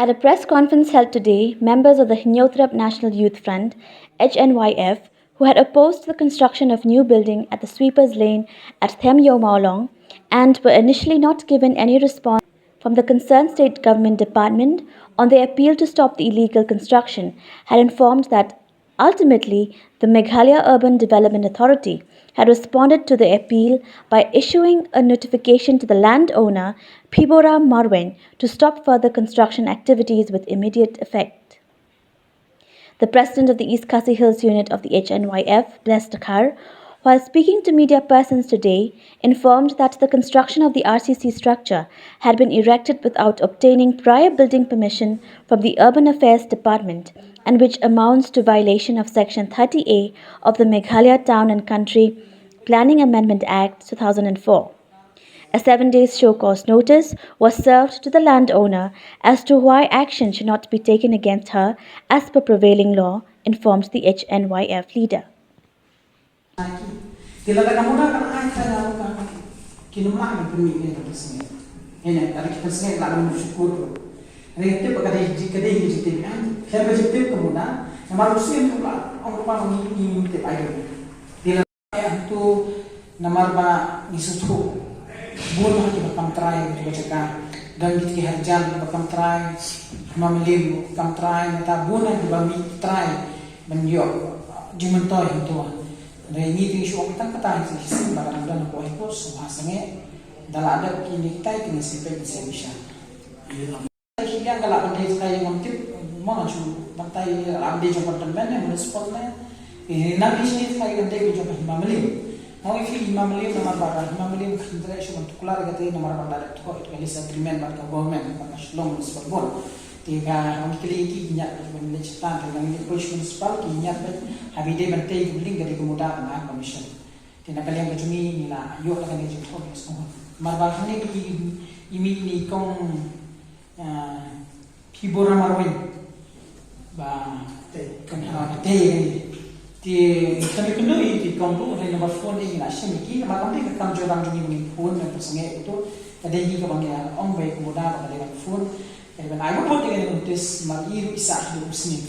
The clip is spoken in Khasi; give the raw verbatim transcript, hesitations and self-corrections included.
At a press conference held today, members of the Hynñiewtrep National Youth Front, H N Y F, who had opposed the construction of new building at the Sweepers Lane at Them Ïew Mawlong and were initially not given any response from the concerned state government department on their appeal to stop the illegal construction, had informed that ultimately the Meghalaya Urban Development Authority had responded to the appeal by issuing a notification to the landowner Phibora Marwein to stop further construction activities with immediate effect. The president of the East Khasi Hills unit of the H N Y F, Bless Dkhar, while speaking to media persons today, informed that the construction of the R C C structure had been erected without obtaining prior building permission from the Urban Affairs Department, and which amounts to violation of Section thirty A of the Meghalaya Town and Country Planning Amendment Act two thousand and four. A seven days show cause notice was served to the landowner as to why action should not be taken against her as per prevailing law, informed the H N Y F leader. Ki la da ka muna ka ai ka la ka ki num la ka pynmih ne ka pynslem. Ene ka ki pynslem la ka num syukur tu. Ene tip ka dei ka dei ki tip ai. Ka ba tip ka muna. Namar rusin tu la ong rupa ni ni tip ai. Ki la ai tu namar ba ni sutu. Bun ha ki ba kam trai ki ba jaka. Dan ki ki harjan ba kam trai. Mamlim kam trai neta bun ha ki ba mi trai. Ban ïoh jingmyntoi ha tu. Re ngi ti shu ong tang kata hi si ba kan don ko ko so ha sange. Da la da ki ni tai ki ni si pe ni si bisha. Ki liang ka la ban dei kai ngam tip mo na shu ban tai la ban dei jong ban men ne municipal ne. Ki ni nang ni si kai kan dei jong Hima Mylliem. Mo ki Hima Mylliem namar ba Hima Mylliem kan dei shu ban tuklar ka te namar ba da da ko ka lease agreement ba ka government ba ka Shillong Municipal Board. Te ka hong kili ki nyat ban le chatan te nang ni ko municipal ki nyat ba ha bi dei ban te ki building ka dei ka muda ka commission. Te na ka liang ka jong ngi ni la ïoh la ka ne jong thok ni song. Mar ba hangne ki imi ni kong, ah, Phibora Marwein. Ba te kan ha te te kan ni kendo i ti kong tu ni number phone ni la shim ki mar kam te ka kam jong ram jong ngi ni phone na ka sange tu. Ka dei ni ka bang ya ong bai ko da ba ka dei phone. Ka dei ban ai ko te ka ni notice mar i ru isa du usni.